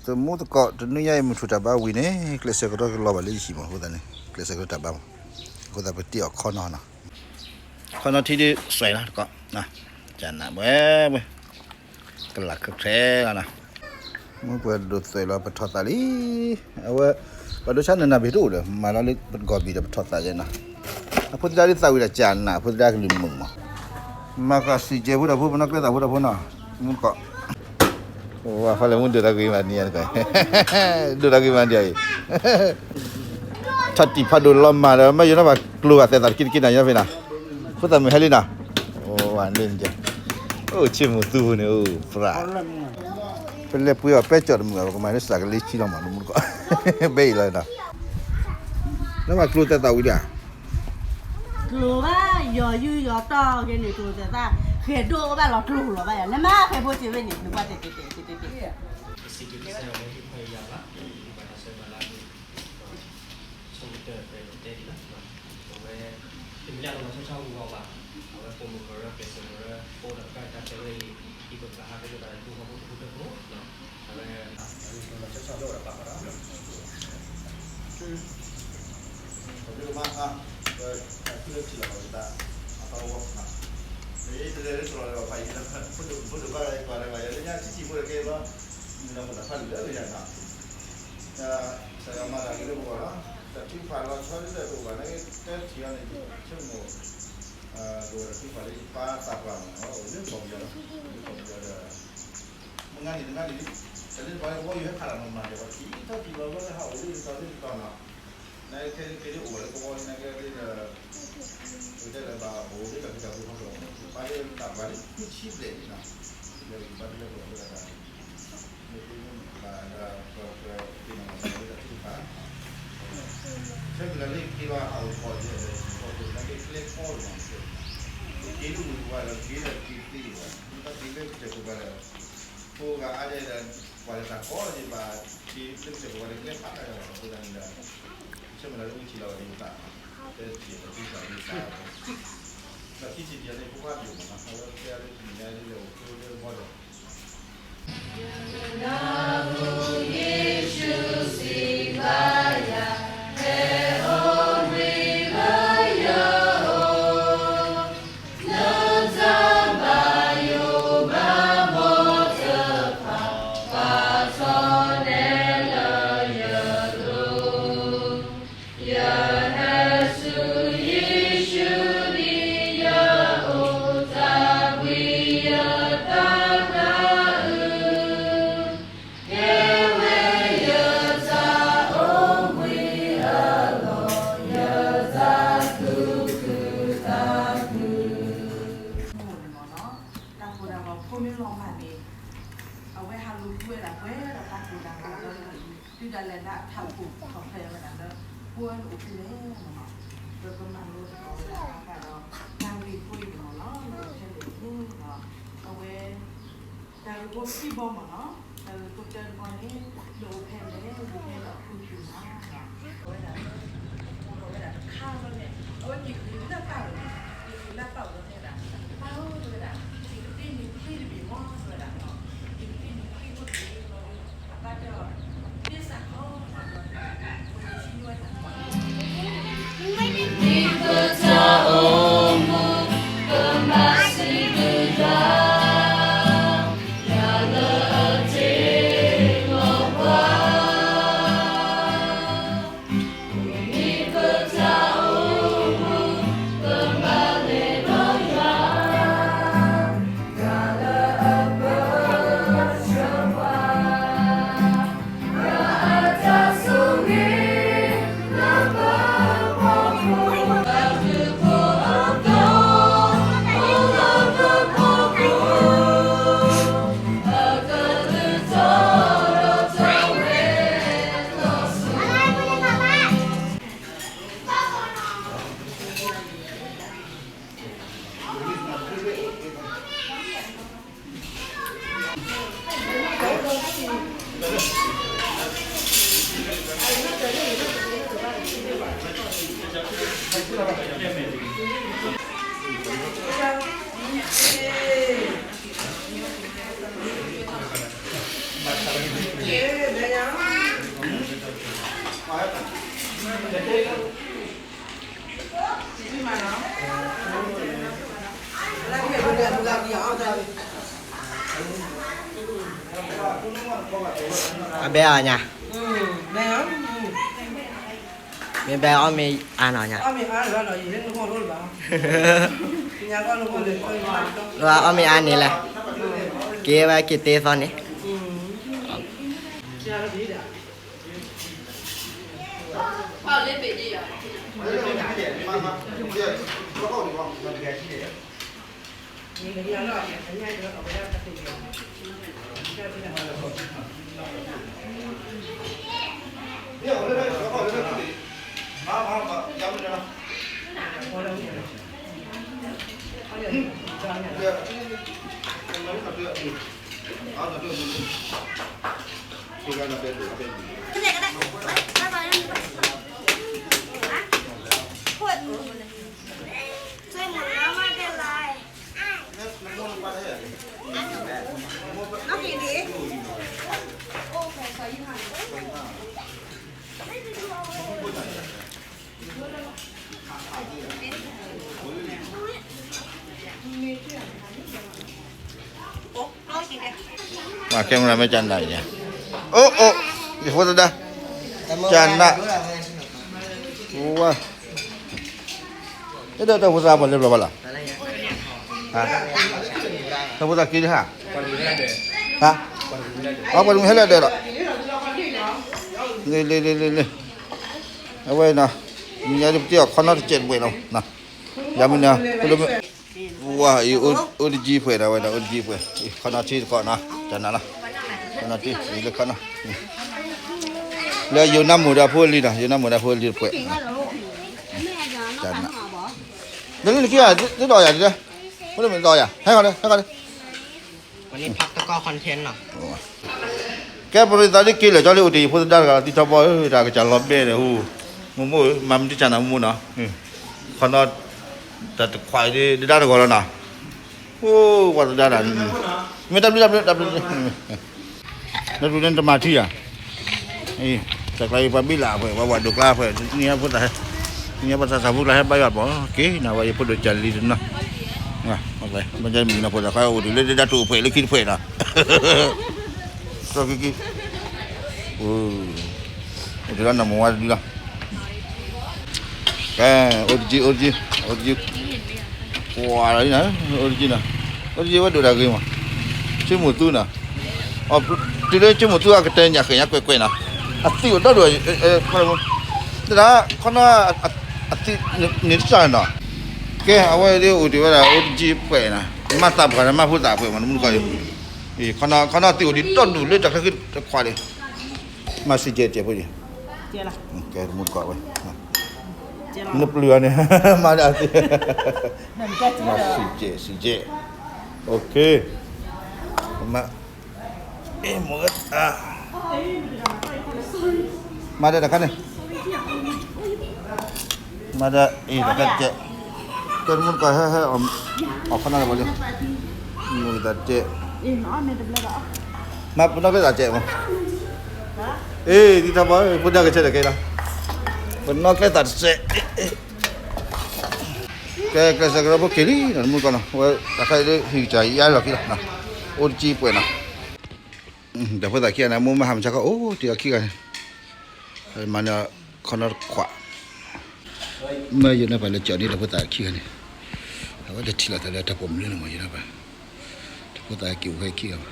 သမူသကိး တနွံညါအံၤ မုၢ်ထူၣ်တၢ်ဘါဝံၤန့ၣ် ကျဲးစၢးကဒီးကလီၤဘၣ်လၢယဟံၣ်မး အဃိသတးန့ၣ် ကျဲးစၢးကဒီးတၢ်ဘါမး, အဃိသတးပတ့အီၣ်ခီနီၤနီၤ, ခီနီၤထံဒ်စွဲးလီၤတကိး, ကနၣ်ဝဲဝဲ, ကလၢ်ခဲခဲလီၤနီၤ, မ့ၢ်ပှၤဒိးသွဲးလီၤပထီၣ်သးလံ, အဝဲ, ပှၤဒိဆါနနၢ်ဘ့ၣ်တအိၣ်ဒီး မၤလီၤလၢပဂီၢ်ဘ့ၣ်ဒီးပထီၣ်သးယဲနီၤ, အဖိသဒါဒ်သးဝံၤဒီးကနၣ် အဖိသဒါကလုၢ်မုာ်မး, မၤကစံၣ်ကဲဖိဒီးဖိ ပနီၣ်ကျဲသးဖိဒီးဖိနီၤ, မူတကိး ဝဲဖဲလဲၣ်မူဒိၣ်တၢ်ဂ့ၤမးနံၤ, ဒိၣ်တၢ်ဂ့ၤမးနံၤအံၤ, ထီၣ်တံၢ်ဖးဒိၣ်လီၤမၢ်ဒီး မ့ၢ်ယိၤနီၣ်ဘၣ်ကျိၤဂၤသဲးသးတက့တက့နၤယီၤဖဲနၤ, ဖိသၣ်မုၣ်ဟဲလံနီၤ, အိၣ်ဆ့ၣ်မူသူန့ၣ် အိၣ်ပြး, ပလဲၤပှ့ၤအီၤပဲကၠီၣ်တမုာ် ပကမၤလၢစးကလ့ဆံလီၤမး မူတကိး, ဘဲအံၤလီၤနီၤ, နဘၣ်ကျိၤသဲးသးဝံၤဒၣ် ကျိၤဘၣ် ယီၤယုၢ်ယီၤတီၢ်ဂ့ၤန့ၣ် ကျိၤသဲးသး, ဃဲၤဒိၣ်ကဘၣ်လီၤကျိၤလီၤဘၣ်ယၤ နမ့ၢ်ဃဲၤဖိစ့ဝ့ၢ်န့ၣ် နကွၢ်တဲတဲတဲတဲတဲတဲ, ပစံးဘျုးကစၢ်ယွၤလၢဟ့ၣ်ခီဟ့ၣ်ယာ်ဘၣ်, ဟ့ၣ်ပှၤတၢ်ဆၢကတီၢ်လၢအဂ့ၤ, ဆိကတၢၢ်ပတဲဒ်လီၤ, အဝဲ, တမ့ၢ်လၢအလီၤဆီဆီဂီၢ်ဂီၢ်ဘၣ်, အဝဲပိာ်မုၣ်ကရၢ ကျဲးစၢးကရၢ ပအိၣ်ဒီးတၢ်ကရၢတၢ်ကျဲဝဲအံၤ, ဟံၣ်ပကျါဟးဖဲလၢတၢ်ဒူဟီၣ်ခိၣ်တဟူတဟိၣ်, အဝဲ, လီၤဆီဆီလၢဝဲဒၣ်ပာ်ဖျါထီၣ် ပဒိၣ်မး, ပတၢ်သူၣ်လၢထံလီၤပသး, အသီဝီ, မ့ၢ်တလဲၤလၢတြီၤလၢၤဘၣ်ဖးယံၤလီၤ, ဖိဒိၣ်ဘၣ်ရၤကွၢ်လၢၤဘၣ် ယၤလၢညါဆံးဆံးဖိတကဲဘၣ်, မ့ၢ်ဒီးဖိတၢ်ဖးလၢာ်လၢယၤနီၤ, တၢ်ဆၢဂၤမၤတၢ်ဂ့ၤလၢပဂီၢ်လီၤ, တၢ်ထုကဖၣ်လီၤဆီဒ်တၢ်တအိၣ်ဘၣ် နကတဲထံၣ်အီၤန့ၣ် ဆိကမိၣ်, ကဝဲတၢ်ထုကဖၣ်လၢယပၢ်သးပှၢ်မးနီၤ အိၣ်လၢကီၢ်ပယီၤလီၤ, လၢကီၢ်ပယီၤဒီး မုၢ်နၤနံၤတနၤနံၤ, တၢ်လၢပှၤလၢကဝီၤယိၤဟဲဖးတၢ်မၤမၤဒီး ပှၤထံၣ်ထီၣ်ထံၣ်လီၤဘျီလၢဟးအိၣ်လၢယသီလၢယသီနီၤ, နကဲလၢက့ၤလၢအိၣ်လၢကဝီၤနကဲလၢ, ပတဲလၢဘၣ်အိၣ်လၢတၢ်ဖံးတၢ်မၤဖီခိၣ်လီၤ, ပှၤလၢတၢ်ပှၤလၢခံဆံဘျဲၣ်န့ၣ်နီၤ, လၢကဘၣ်လၢကဝီၤလၢတၢ် မ့ၢ်သ့မ့ၢ်ဘၣ်ဒီး ပကသ့ၣ်နီၣ်ဘၣ်လၢတၢ်ထုကဖၣ်, ဆၢကတီၢ်လၢက့ၤလီၤဟးအိၣ်ကီၢ်ယဲၢ်ဒီး ယကီၢ်ပူၤန့ၣ် က့ၤကျဲကီလီၤမး, က့ၤလၢဝ့ၢ်ပူၤဘၣ်ဒီး က့ၤလၢက့ၤသ့လီၤ, မ့ၢ်တက့ၤလၢကစၢၢ်ခိၣ်ပှၤဒီး ဖိဂၤအါဒဲးဒီး ပှၤလၢတၢ်ကီလီၤဒံးဘၣ်, က့ၤလၢကစၢၢ်ခိၣ်ပှၤဒီး ကျဲဖးတၢ်ယၤလီၤ, အဃိသတးန့ၣ်ဒီး ဆၢမုၢ်လၢ်လၢဝံထံၣ်လီၤဝဲဒၣ်ယသး, တဲထံၣ်ဒီးထုကဖၣ်လၢယသး, ဒီးခံထံၣ်တယၤန့ၣ် ဖိခွါဒိၣ်မးနီၤ, အဝဲတဲလၢတနံၤညါလၢအိၣ်ဖျိလၢဘီဒီး မိၢ်န့ၣ်မ့ၢ်နီၤ, တၢ်ကိၢ်တၢ်ဂီၤဖိမ့ၢ်လီၤမၢ်န့ၣ်, အဝဲဟးလူၤဃုဝဲဒၣ်ပှဲၤဒီးတၢ်ကိၢ်တၢ်ဂီၤလၢ တုၤဒၣ်လဲာ်လၢအထးခိၣ်ထီၣ်ဖျဲးဝဲဒၣ်လၢ ပဝဲန့ၣ်အိၣ်ဖဲလဲၣ်မ့ၢ်နီၤ, ပကမၤလိသကိးဝဲဒၣ်ဘၣ်ဃးဒီး တၢ်ဂ့ၢ်ဖိအံၤန့ၣ်မ့ၢ်နီၤ လၢအိၣ်ဖဲလဲၣ်န့ၣ်ဒီး အဝဲ တၢ်ဂ့ၢ်ဖိခံဘီမ့ၢ်နီၤ, တၢ်ဂ့ၢ်ဖိတၢတဘီန့ၣ် လၢအိၣ်ဖဲလဲၣ် လၢအိၣ်ဖဲဒီးဖုၣ်ဖုၣ်မးနီၤ, အဝဲဒၣ်လၢ အိၣ်ထီၣ်ဝဲဒၣ်တခါလီၤန့ၣ် အဝဲက့ၤဃ့လၢပၢ်အအိၣ်န့ၣ်, က့ၤဃ့လၢပၢ်အအိၣ်လီၤန့ၣ်ဒၣ်, ပၢ်ဧၢ တဲဝဲဒၣ်, ယကတ့န့ၢ်ခွံတဘ့ၣ်မ့ၢ် တဲဝဲဒၣ်, ယကတ့န့ၢ်ခွံဖိတဘ့ၣ်လီၤ, အပၢ်တဲအီၤ, တ့စၢ်ခီ အဘဲအီၤညါ, မ့ၢ်ဘဲအီၣ်မ့ၢ်အါနီၤညါ, အီၣ်မ့ၢ်အါန့ၣ်လဲၣ်, က့ၤဝဲက့ၤတ့သီန့ၣ် မၤကဲမရၤမ့ၢ်ကနၣ်ယါ, အိၣ်အိၣ်, ယဖိသဒါ, ကနၣ်, ဝါ, အဲၣ်ဒိးတၢ်ဖိသၣ်ပှၤလၢဘျီဘၣ်လီၤ, တၢ်ဖိသၣ်က့ၤလၢဟါ, ဟါ, အပှၤတမုၢ်ဟဲလၢဒၢးလီၤ, လ့လ့လ့လ့လ့, အဝဲနီၤ, မ့ၢ်ယါဒ်ပတ့ၢ်အီၤခီနီတစဲးတပှဲၤလီၤ, ယါမ့ၢ်နီၤ, ပဒိၣ်မ့ၢ် ဝါအံၤ အိၣ်တကံပှဲၤဒီးဝဲဒီး အိၣ်တကံပှဲၤ, ခီနီထံတခီနီၤ, ကနၣ်လီၤ, ခီနီထံ လၢခီနီၤ, လၢယိၤနါမိၢ်ဒီးဖိလံၤနီၤ, ယိၤနါမိၢ်ဒီးဖိလံၤတပှဲၤ, ကနၣ်, လၢလၢနခံဂၤ တဒီးယၤဒ်လဲၣ်, ဖိလံၤမ့ၢ်တဒီးယၤ ဟဲခီဒီး ဟဲခီဒီး ကဲ ပရံသးဒ်က့ၤလၢာ်ကၠီလၢအိၣ်တ့ၢ်ယဖိသဒါတဂၤလီၤ သံထီဘီဧၢ တၢ်ကစၢ်လီၤဘဲဒီးဟူ, မိၢ်မိၢ်ဧၢ မၤမနုၤတၢ်နၤမိၢ်နီၤ, ခီနီ တၢ်တခွးဒ်ဒဒါတဂီၤလီၤနီၤ, အိၣ် ပှၤသဒါတၢ်, မ့ၢ်တၢ်ဘျုးတၢ်ဘျုးတၢ်ဘျုး, တၢ်ဘျုးန့ၣ်တမၤထံၣ်ဧါ, တၢ်ကျါအံၤပှၤဘံၣ်လးအဖှဲး ပှၤဝးဒိးကျါအဖှဲး နံၤဖိသၣ်ဟဲ, နံၤဖိသၣ်သးဖိကျါဟဲဘါယွၤဘီ က့ၤနၤဝဲယဖိဒိၣ်ကၢ်လံတနီၤ ပမ့ၢ်ကဲမံၤနီၤဖိသၣ်ခါအိၣ်ဒံးလၢဒဒါတအိၣ်ဖှဲးလၢခံတဖှဲးနီၤ, စီၤကံကံ, အိၣ်ဒံးလီၤနမၤဝါတဒုလီၤ, ကဲ, အိၣ်တကံ အိၣ်တကံ, အိၣ်တကံ, ကွၢ်လီၤနၤ, အိၣ်တကံနီၤ, အိၣ်တကံဝဲဒိၣ်တၢ်ဂ့ၤမး, ဆိကမိၣ်သူနီၤ, တုၤလၢဆိကမိၣ်သူအကတဲညၣ်ဃဲၤညါကွဲးကွဲးနီၤ, အသံအိၣ်ဒီဒိၣ်, သဒၣ်ခီနီ အသံန့ၣ်တစၢ်နီၤ, ကဲ အဝဲဒၣ်အိၣ်တ့ၢ်ဝဲဒၣ် အိၣ်တကံပှဲၤနီၤ, မၤသးပှၢ်န့ၣ် မၤဖိသၣ်ပှဲၤမး နမုၢ်တကီၢ်အံၤ, ခီနီ ခီနီသံအိၣ်ဒံးဒီဒူၣ်လၢတၢ်ခဲကတခွးဒံး, မၤစံၣ်ကဲးကဲးဖိယံၤ, ကဲ တမုၢ်တကီၢ်ဝဲ, နပျုၤအီၤန့ၣ်, မၤဒၣ်သ့, မၤစံၣ်ကဲး စံၣ်ကဲး, အိၣ်ခ့, မၤ မၤဒၣ်တခါန့ၣ်, မၤဒၣ်အံၤတခါကဲ, ကဲတမုၢ်တကီၢ်ဟဲဟဲ, အီၣ်ခီနီတဘျီလံ, မုၢ်တကဲ, မၤပနီၣ်ကျဲသးကဲမး, အ့ ဒ်ထီဘီ ဖိဒါကဆဲးတကဲလီၤ, ပနီၣ်ကျဲသးတစဲး ကဲ ကျဲးစၢးကရၢဖိက့ၤလံနီၤ တမုၢ်တကီၢ်နီၤ ဝဲတၢ်ခါအံၤလၢဟံၣ်ကစၢ်ယါလီၤခံလီၤ, အိၣ်တကံပှဲၤနီၤ, ဒီးဖိသၣ်ခံဂၤန့ၣ် မိၢ်မၤဟးမုၢ်ဆါခီ အိၣ်တ့ၢ်အီၤခံဂၤန့ၣ်, မၤန့ၢ်ခီနီတခွး, မ့ၢ်ယိၤနါပၤလၢကၠီၣ်န့ၣ် ဒီးဖိသၣ်ခံဂၤန့ၣ်, အဝဲတထံၣ်လိာ်သးလၢတၢ်ပိာ်မုၣ်လၢနမ့ၢ်ယိၤနါပၤ, ဒီးဖိသၣ်က့ၤအိၣ်ဖဲခံဂၤဘၣ်,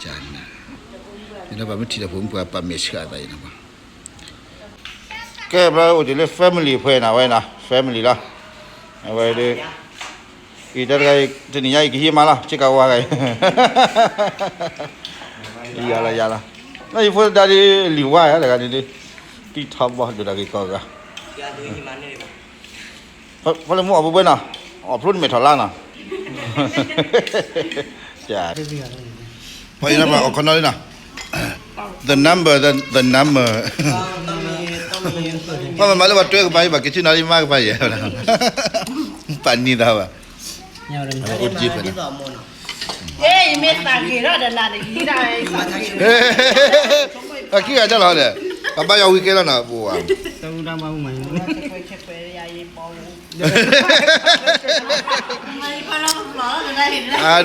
ကနၣ်, ယိၤနါပၤမ့ၢ်ထံၣ်တၢ်ပိာ်မုၣ်ပှၤပာ်မဲာ်ဆှးအသးယိၤနါပၤ ကဲ ဘျီအိၣ်တ့ၢ်လၢ family ဖဲနၤဝဲနီၤ family လီၤ, အဝဲဒၣ်, အံၤတၢ်တဂၤအံၤ တနံၤညါအံၤကဟံးမးလီၤ ဆ့ကၤဝါဂၤအံၤ, ယၤလီၤယၤလီၤ, နယဖိသဒါဒ်လံၤဝါယၤတဂၤန့ၣ်ဒ်, တံထီဘီဒိၣ်တၢ်ဂ့ၢ်ကီၢ်ဂၤ ဖဲလၢမူအီၣ်ဘှဲဘှဲနီၤ, အီၣ်ဖျိတမဲာ်ထီၣ်လါနီၤ, ပှၤအံၤနီၤ ပှၤအီၣ်ခီနီလံနီၤ, the number, the, the number, ပှၤမၤမၤလၢပှၤတွဲကပၤအံၤ ပှၤက့ၤဆ့ၣ်နီၤလံမါကပၤယဲၢ်, ပာ်နံၤသးဘၣ်, အိၣ်တကံဖဲနီၤ အခံဂၤဒ်လီၤဒီး, ပဘၣ်ယီၤဝံၤကဲလီၤနီၤ ပူၤဧါ. အ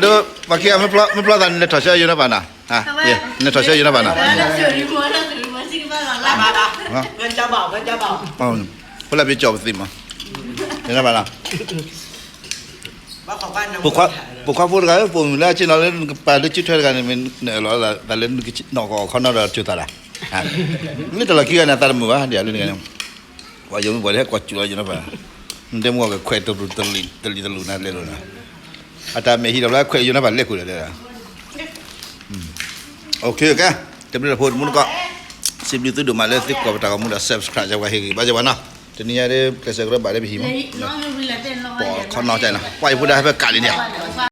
ဒိ ပှၤခံဂၤ မ့ၢ်ပျီသးန့ၣ် လဲၤထီၣ်ဆၢယိၤနီၤဘၣ်နီၤ, လဲၤထီၣ်ဆၢယိၤနီၤဘၣ်နီၤ, ဖိလၢပကၠီပသံမး, ယိၤနီၤဘၣ်နီၤ. ပိာ်ခွါဖိတဂၤ ပိာ်မုၣ်လၢအဆ့ၣ်နီၤလၢနကပၤလၢစုထွဲတဂၤန့ၣ် မ့ၢ်နအၢၣ်လီၤသးလၢနကနီၢ်ကီၢ်ခီနီဒီးကၠိသးဒၣ်, လၢတလီၢ်ခံဂၤန့ၣ် အသးတမုာ်ဘၣ် ဒ်လၢနဂၤန့ၣ်, ပှၤယိၤမ့ၢ်ပှၤလၢဟဲကွၢ်စူၣ်လီၤယိၤနီၤဘၣ်, နတဲမုၢ်ဂီၤကခွဲးတရူးတလံၤတလံၤနၤလဲၤလိာ်နီၤ, အတၢ်မဲာ်ဟံးဒီးလၢခွဲးယိၤနီၤဘၣ်လဲၤကွံာ်ဒီး ကဲ, တဘျီတဖိတမူတကိး, စံးဘျုးသုဒိၣ်မးလၢသုကွၢ်ပတၢ်ဂီၤမူဒီး subscribe ယဝၤဟ့ၣ်ဂံၢ်ဘါယဝၤနီၤ, တနံၤညါဒ် ကျဲးစၢးကရၢဘၣ်လၢပဟံၣ်မး, ပိာ်ခီနီၤကနီၤ, ပှၤယဖိဒါဟဲဖဲကးလံန့ၣ်